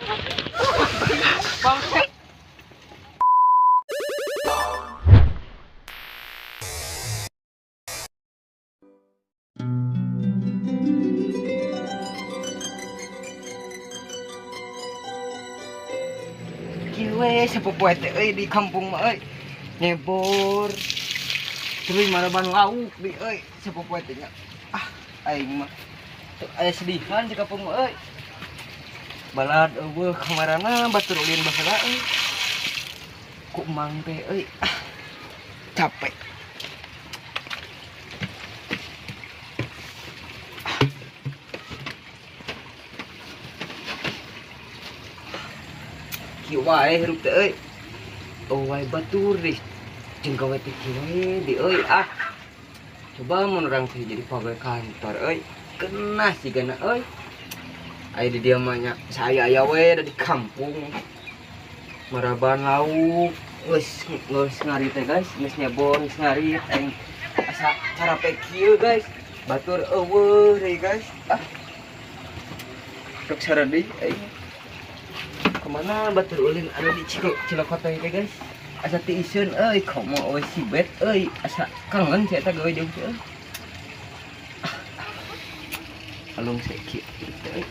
Bangke. Kieu we sapopoe teh euy di kampung mah euy. Nyebor. Terus maraban lauk di euy sapopoe teh nya. Ah, aing mah teu aya sedihan di kampung mah euy. Balad eueuh kamarana batur ulin baheula euy. Ku emang teh euy. Ah, capek. Kieu wae hirup teh euy. Oh wae batur deh. Jeung gawe teh kieu wae di euy ah. Coba mun urang teh jadi pegawai kantor euy. Kena sigana euy. Aya di dieu mah nya saya aya we da di kampung. Maraban lauk geus geus ngarit teh guys, geus nyebor, geus ngarit aing asa carape kieu guys. Batur eueuh deui guys. Ah. Rek saredeui aing. Kemana batur ulin ada di Cilokotoi teh guys. Asa tiiseun euy komo euy si bet euy asa kangen si eta gawe jauh teh euy. Alung seki euy.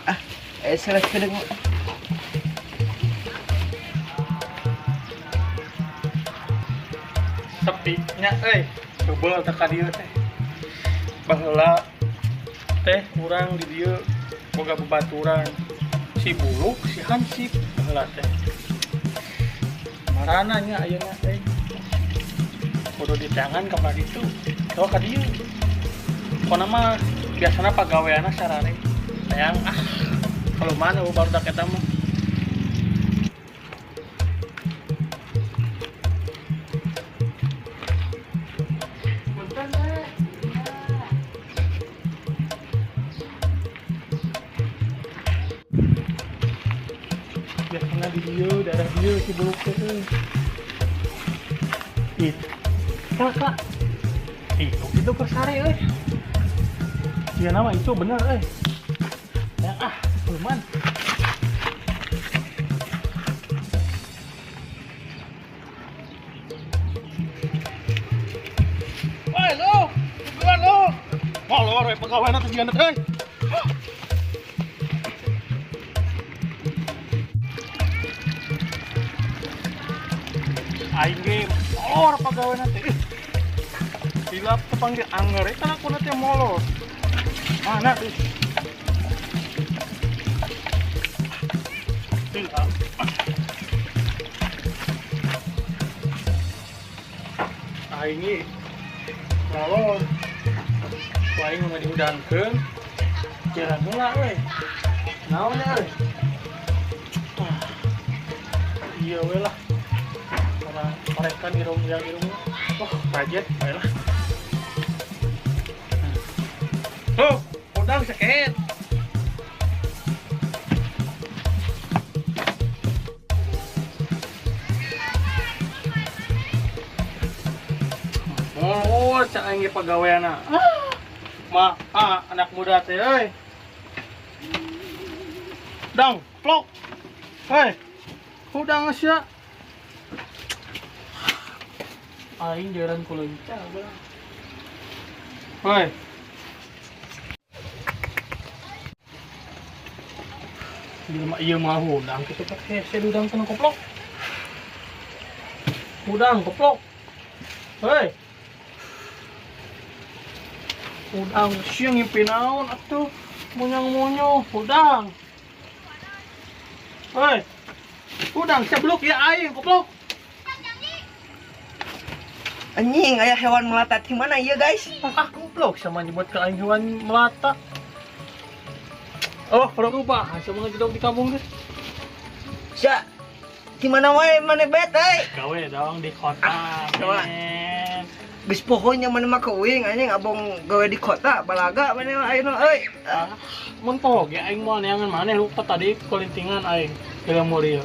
Ah, salah kedeng. Sepi nya euy, coba teh ka dieu teh. Baheula teh urang di dieu boga bebaturan si Buluk, si Hansip baheula teh. Marana nya ayeuna teh. Kudu diteangan ka ditu, bawa ka dieu. Pokona mah biasana pagaweanna sarare. Hayang ah, kalau mana barudak eta mah. Biasana di dieu, daerah dieu si Buluk teh. Ih, kakak. Ih, itu keur sare euy. Sia nama itu bener euy. Ya ah, lumayan. Woi lu, bukan lu. Molor we pegawaina teh jiga euy. Aing ge molor pegawaina teh. Hilap tepanggil anger eta lakuna teh molor. Mana tuh? Hilap. Aing ge molor. Ku aing mah diudangkeun. Jalan heula we. Naon nya euy? Iya we lah. Mereka irung yang irung, wah kaget, baiklah. Tuh, udang seket. Oh, cak aing pagaweana. Ma, anak muda teh euy. Dang, plok. Hei, udang sia. Aing jalan kulenca bang. Hoi. Jelema ieu mah hudang kitu teh hese udang kana koplok. Hudang koplok. Hoi. Hudang sia ngimpi naon atuh monyong-monyong hudang. Hoi. Hudang sebluk ya aing koplok. Anjing, aya hewan melata di mana iya guys? Ah, goblok sama nyebut ke aing hewan melata. Oh, perlu rubah, sama ngedok di kampung geus. Sia, di mana wae mana bet euy? Gawe dong di kota. Ah, geus pohonya mana mah keuing anjing abong gawe di kota balaga mana ayeuna euy. Ah, mun poho ge aing moal neangan maneh lupa tadi kolintingan aing ke mulia.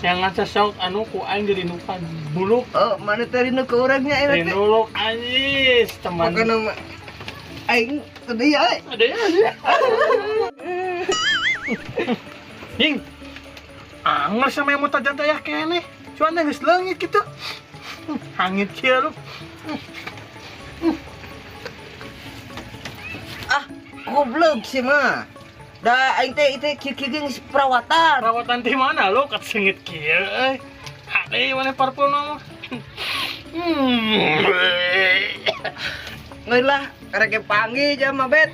Yang ngaca sok anu ku aing dirindukan Buluk. Oh, mana teh rindu ke urangnya aing teh. Rindu anjis teman. Pokona mah aing Atuh deui euy. Deui aja. Ying. Anger sama yang mutar jantai ya keneh. Cuman geus leungit kitu. Hangit kieu lu. Ah, goblok sih mah. Da aing teh itu kieu-kieu geus perawatan. Perawatan di mana lu kasengit kieu euy. Hade mana parfum mah. Ngeun lah, karek panggih jama bet.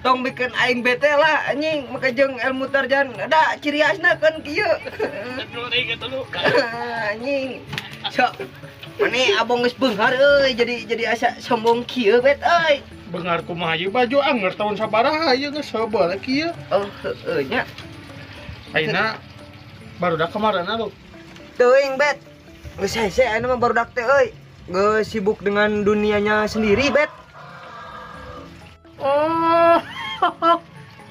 Tong bikin aing bete lah anjing make jeung ilmu tarjan. Da ciri khasna kan kieu. Anjing. Sok. Mane abong geus beunghar euy jadi asa sombong kieu bet euy. Beunghar kumaha ieu baju anger tahun sabaraha ieu geus heubeul kieu. Oh heueuh nya. Ayeuna barudak kamarana lu? Teuing bet. Geus hese ayeuna mah barudak teh euy. Geus sibuk dengan dunianya sendiri bet. Oh,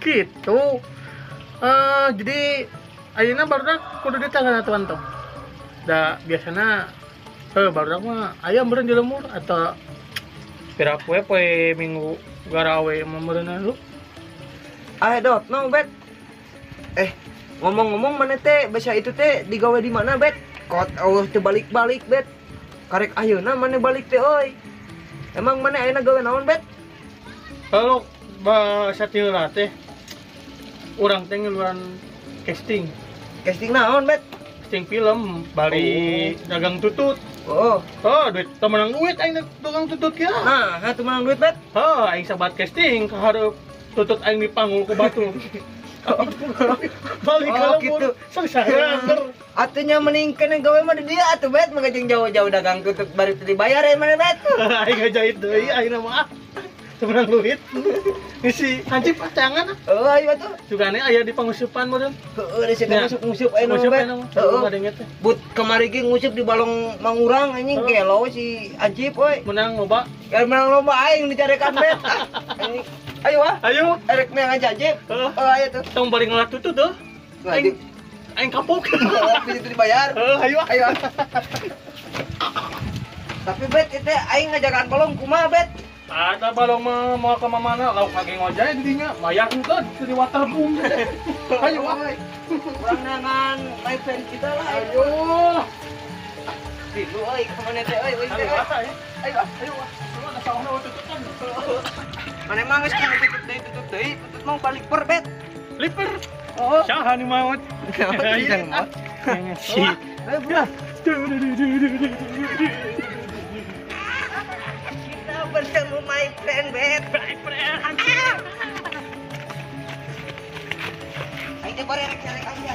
gitu. Jadi ayeuna barudak kudu ditangan atuan tuh. Da biasana barudak mah aya meureun di lemur atau pira poe poe minggu garawe mah meureunna lu. I don't know bet. Ngomong-ngomong mana teh basa itu teh digawe di mana bet? Kot eueuh teu balik-balik bet. Karek ayeuna mana balik teh euy. Emang mana ayeuna gawe naon bet? Kalau bahasa tiula teh urang teh ngeluaran casting. Casting naon bet? Casting film bari dagang tutut. Oh. Oh, duit teu menang duit aing dagang tutut kieu. Nah, teu menang duit bet. Oh, aing sabat casting kahareup tutut aing dipanggul ku batu. Balik ka lembur. Gitu. Sangsara. Atunya mending kene gawe mah di dieu atuh bet, mah jeung jauh-jauh dagang tutut bari teu dibayar ya mana bet. Aing ngajahit deui aing mah. Sebenang duit. Ngisi hancip pacangan. Oh, ayo atuh. Sugane aya di pangusupan meureun. Heeh, di situ masuk ngusup aya nu bet. Heeh. But kamari ge ngusup di balong mangurang anjing gelo si Hancip euy. Menang loba. Ya menang lomba aing dicarekan bet. Anjing. Ayo ah. Ayo. Erek neangan hancip. Heeh, ayo tuh. Tong bari ngalah tutut tuh. Aing aing kapok. Heeh, itu dibayar. Heeh, ayo. Ayo. Tapi bet itu aing ngajakan balong kumaha bet? Ada balong mah mau ke mana lauk kage ngojay didinya bayar henteu di waterboom. Ayo ah. Urang neangan my friend kita lah. Ayo. Di lu euy ka mana teh euy euy teh. Ayo ayo ah. Lu ada sawahna tutupan. Mana emang geus kana tutut deui tutut mah balik per bet. Liper. Oh. Saha nu maot? Si. Ayo buah. Bertemu my friend bet. My friend hancur. Aing teh bare rek rek aja.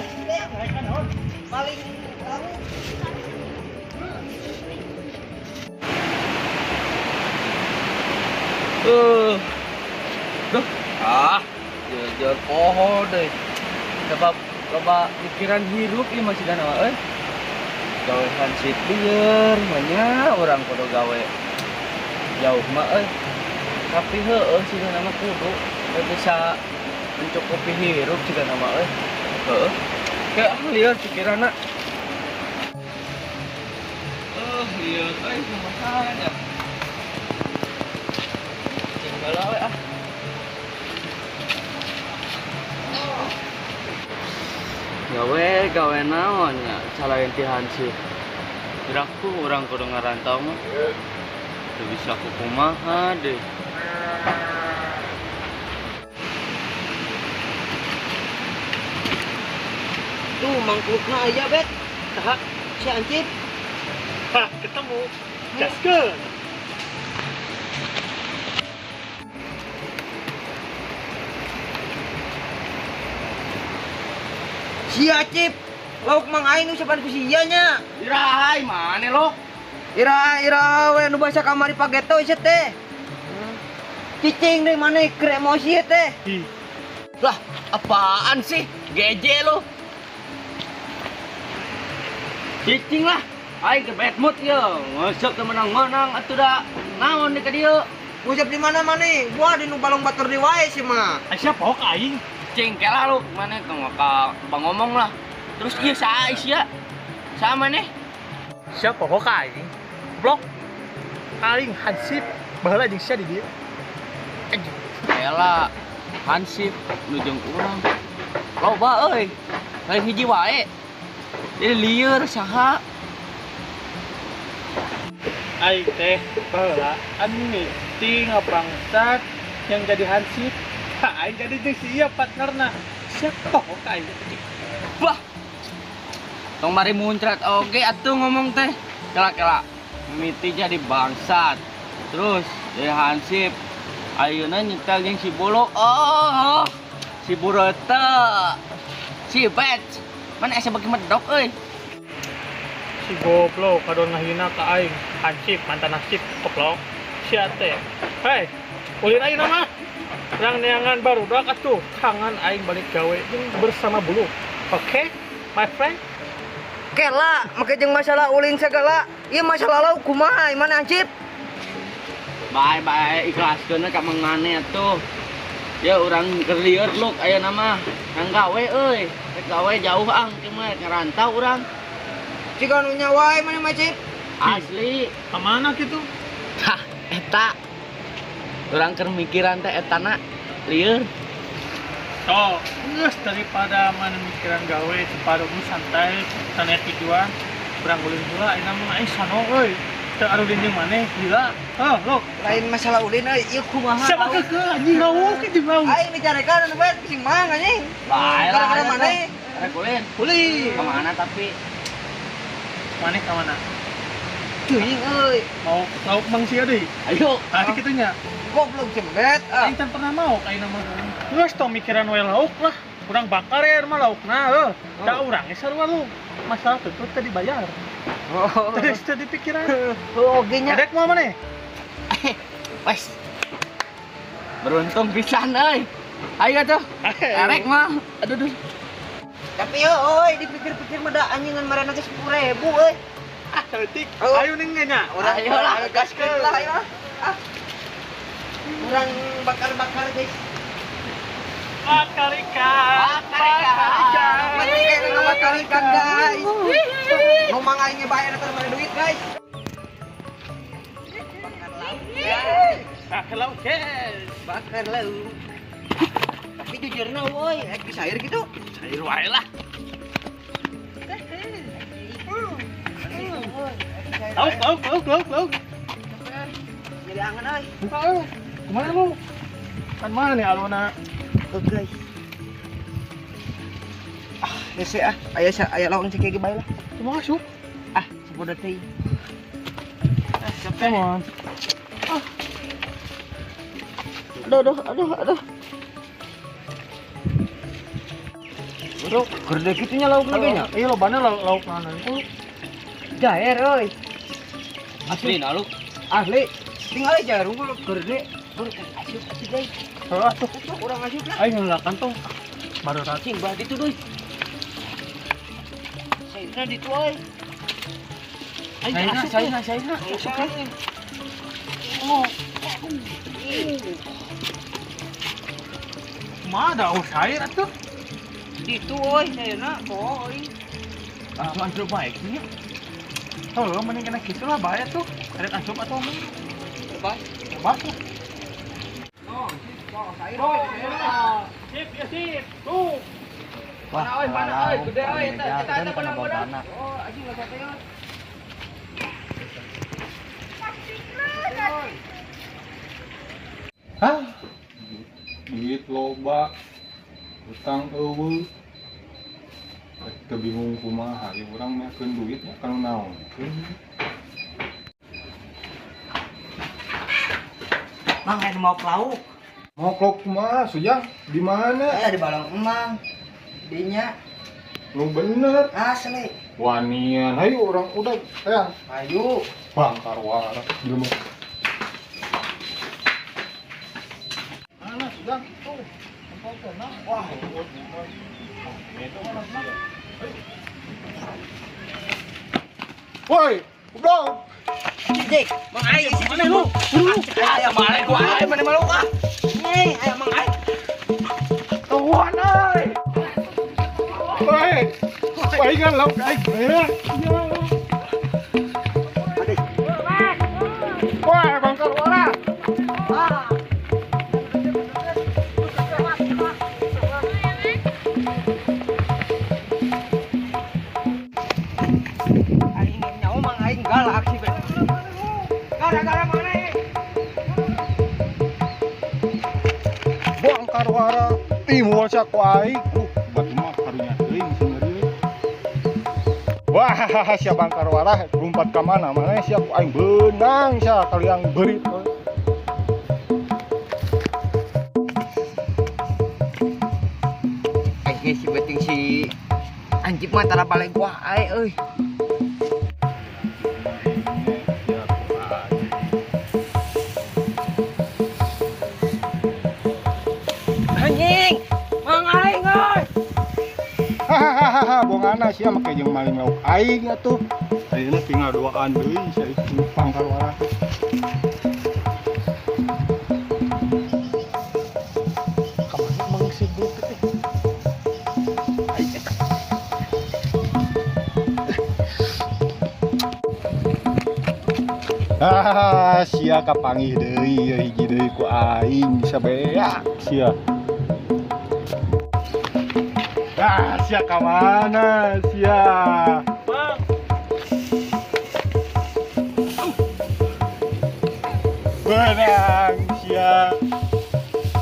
Paling lalu. Duh, ah, jujur poho deh. Sebab loba pikiran hirup ieu masih dana euy. Gawe hansip lieur, manya urang kudu gawe jauh mah euy. Tapi heueuh sigana mah kudu bisa mencukupi hirup sigana mah euy. Heueuh. Kayak lieur pikiranna. Lieur euy kumaha nya. Tinggal we ah. Gawe naon nya calain ti hansip. Kiraku urang kudu ngarantau mah. Teu bisa kumaha deh. Tuh mangklukna aya bet. Saha? Si Ancip. Hah, ketemu. Gaskeun. Si Acip, lauk mang aing nu sapan ku sia nya. Iraha mane lo? Ira ira we nu basa kamari pageto ieu teh. Cicing deui maneh keur emosi teh. Lah, apaan sih? GJ lo. Cicing lah. Aing ke bad mood ye. Nguseup teu menang-menang atuh da. Naon deui ka dieu? Nguseup di mana maneh? Gua di nu balong batur di wae sih mah. Sia poho ka aing. Cing kela lu maneh tong ka ngomong lah. Terus ieu saha sia? Saha maneh? Sia poho ka aing. Blok. Aing hansip baheula jeung sia di dieu. Ela, Hansip, nu jeung urang. Loba euy. Lain hiji wae. Jadi lieur saha? Aing teh baheula anu mimiti ngabangsat yang jadi Hansip. Aing jadi jeung si ieu partnerna. Siapa ka aing teh? Wah. Tong mari muncrat oge atuh ngomong teh. Kela-kela mimiti jadi bangsat. Terus jadi Hansip. Ayeuna nyetel jeung si Bolo. Oh, si Bureta. Si Bet. Mana asa bagi medok euy. Si goblok kadon ngahina ka aing. Hansip, mantan Hansip, goblok. Sia teh. Hei, ulin ayeuna mah. Urang neangan barudak atuh. Kangen aing balik gawe jeung bersama bulu. Oke, my friend. Kela, make jeung masalah ulin segala. Ieu masalah lauk kumaha mana Hansip? Bye bye ikhlaskeun ka Mang Mane atuh. Ya urang keur lieur luk ayeuna mah. Nang gawe euy. Rek gawe jauh ang kieu mah ngarantau urang. Ciga nu nya wae maneh mah Cip. Asli. Ka mana kitu? Tah eta. Urang keur mikiran teh etana lieur. Toh, geus daripada mana mikiran gawe separuh santai santai tujuan urang ulin heula ayeuna mah aing sono euy. Teu arulin jeung maneh gila. Heuh, luk. Lain masalah ulin euy, ieu kumaha? Siapa keukeuh anjing lauk jeung lauk. Aing dicarekan anu bae sing mang anjing. Bae lah. Gara-gara maneh. Rek ulin. Ulin. Ka mana tapi? Maneh ka mana? Teuing euy. Mau lauk mang sia deui. Ayo. Tadi kitu nya. Goblok jembet. Aing can pernah mau ayeuna mah. Geus tong mikiran we lauk lah. Urang bakar ya mah laukna heuh. Da urang ge sarua lu. Masalah tutut teh dibayar. Oh. Terus teh dipikiran. Oh, oge nya. Edek moal maneh? Wes. Beruntung pisan euy. Ayo atuh. Arek mah. Aduh duh. Tapi yo euy dipikir-pikir mah da anjingan marana ge 10.000 euy. Ah, saeutik. Ayo ning nya. Urang ayo lah gaskeun lah ayo. Ah. Urang bakar-bakar guys. Bakar ikan. Bakar ikan. Bakar ikan guys. Nu mang aing ge bayar eta mah duit guys. Bakar lauk guys. Bakar lauk guys. Bakar lauk. Tapi jujurna euy, rek disair gitu. Sair wae lah. Lauk, lauk, lauk, lauk, lauk. Jadi angen euy. Buka euy. Kemana lu? Kan mana nih alona? Oh guys. Ah, hese ah, aya aya lauk cek ge bae lah. Cuma asup. Ah, sabodo teh. Ah, come on. Ah. Aduh, aduh, aduh, aduh. Bro, gede kitu nya lauk lagi nya. Iya, lobana lauk mana itu? Jair euy. Asli na lu. Asli. Tinggal aja unggul gede. Asup asup guys. Heuh atuh, urang asup lah. Aing heula kantong. Baru cing bah ditu deui. Sairna ditu euy. Aing asup, sairna, sairna. Asup. Oh. Kumaha da sair atuh? Ditu euy, sairna poho euy. Asup asup bae nya. Heuh, mending kena kitu lah bae atuh. Rek asup atuh mah. Bebas. Bebas lah. Oh, sip, ya sip. Tuh. Wah, mana euy, gede euy, eta eta eta beunang. Oh, anjing lah teh. Hah? Duit loba, utang eueuh. Teu bingung kumaha, ieu urang meakeun duit nya kana naon. Mang aya mau lauk. Mau klok kumaha Sujang? Di mana? Aya di balong emang. Dinya. Nu bener. Asli. Wanian, ayo orang udah hayang. Ayo. Bangkar waras jelema. Mana Sujang? Tuh. Tempatna. Wah, itu mana sih? Woi, goblok. Jek, mang aing isi mana lu? Ayo mang aing, gua aing mana malu ah. Nih, ayo mang aing. Tuan euy. Woi. Palingan lauk aing. Wah, bangkar wara. Ah. bangkarwara. Ih moal sia ku aing. Batu mah karunya teuing sendiri. Wah, sia bangkarwara lompat ka mana? Mana sia ku aing beunang sia kaliang beurit. Aing si beuting si anjing mah tara balik wae euy. Anjing, mang aing euy. Hahaha, bongana sia make jeung maling lauk aing atuh. Ayeuna tinggal duaan deui sia itu pangkarwara. Kamana mang si buluk teh? Aing eta. Ah, sia kapanggih deui ieu hiji deui ku aing bisa beak sia. Ah, sia ka mana sia? Bang. Benang sia.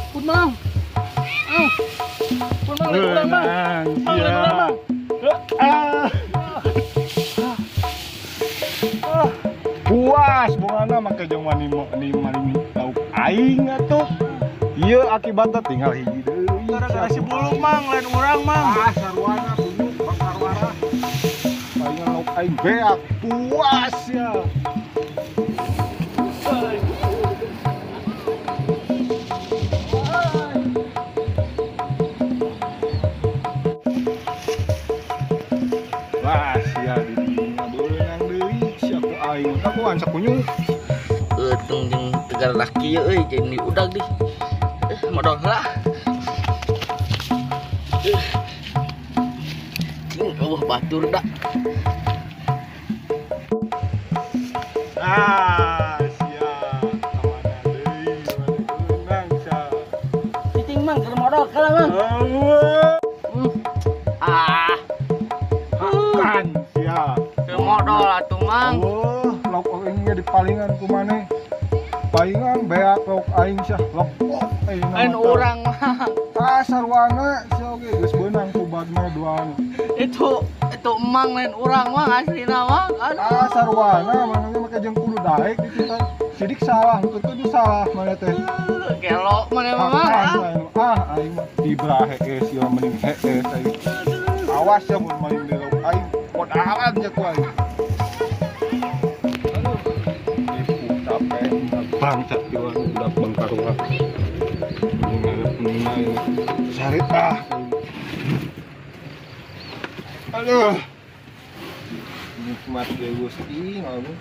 Pun mang. Pun mang lain urang mang. Benang Mang lain urang sia. mang. Ah. Puas bongana make jeung wani maling lauk aing atuh. Ieu akibatna tinggal hiji deui. Gara-gara si buluk mang lain urang mang. Ah, sarwana kunyuk bangkarwara. Palingan lauk aing beak puas ya. Wah, sia di dinya beunang deui sia ku aing. Kakuan sakunyuk. Eutung jeung tegar laki euy jeung diudag dih. Modal heula. Cing eueuh batur da. Ah, sia kamana deui beunang sia. Cicing mang keur modal kalah mang. Eueuh. Ah, Kan sia. keur modal atuh mang. Oh, lauk aing ge dipalingan ku maneh. Palingan beak lauk aing sia lepok aing. Lain urang mah. Ah, sarwana sia oge geus beunang ku bagna duaan. Itu emang lain urang mah aslina mah. Aduh. Ah, sarwana maneh make jeung kudu daek ditu teh. Sidik salah, henteu kudu salah maneh teh. Gelo maneh mah. Ah, aing mah dibrahe ge sia mending hees aing. Awas ya mun maling di lauk aing, modalan sia ku aing. Aduh, nipu capek bangsat ieu budak bangkarwara. Main sarit ah. Aduh. Nikmat ya Gusti, ngamu.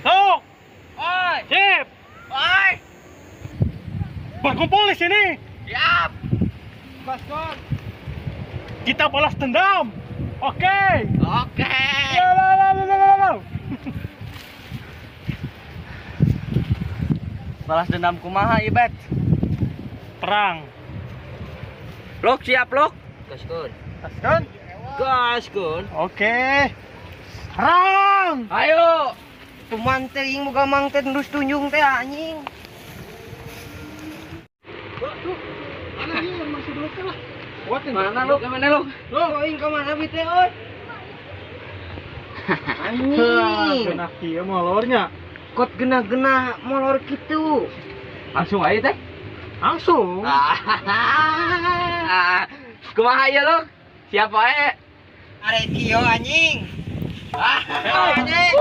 Tuh. Oi, Sip. oi. Berkumpul di sini. Siap. Kita balas dendam. Oke. Oke. Balas dendam kumaha Ibet? Perang. Lok siap lok. Gaskeun. Gaskeun. Gaskeun. Oke. Perang. Ayo. Tuman teh ing boga mang teh terus tunjung teh anjing. Mana ieu masih belum lah. Mana lu? Mana lu? Lu aing ka mana bi teh euy? Anjing. Genah kieu molornya. Kot genah-genah molor kitu. Langsung aja teh. Langsung. Kumaha ieu lu? Siap wae. Arek kieu anjing. Anjing.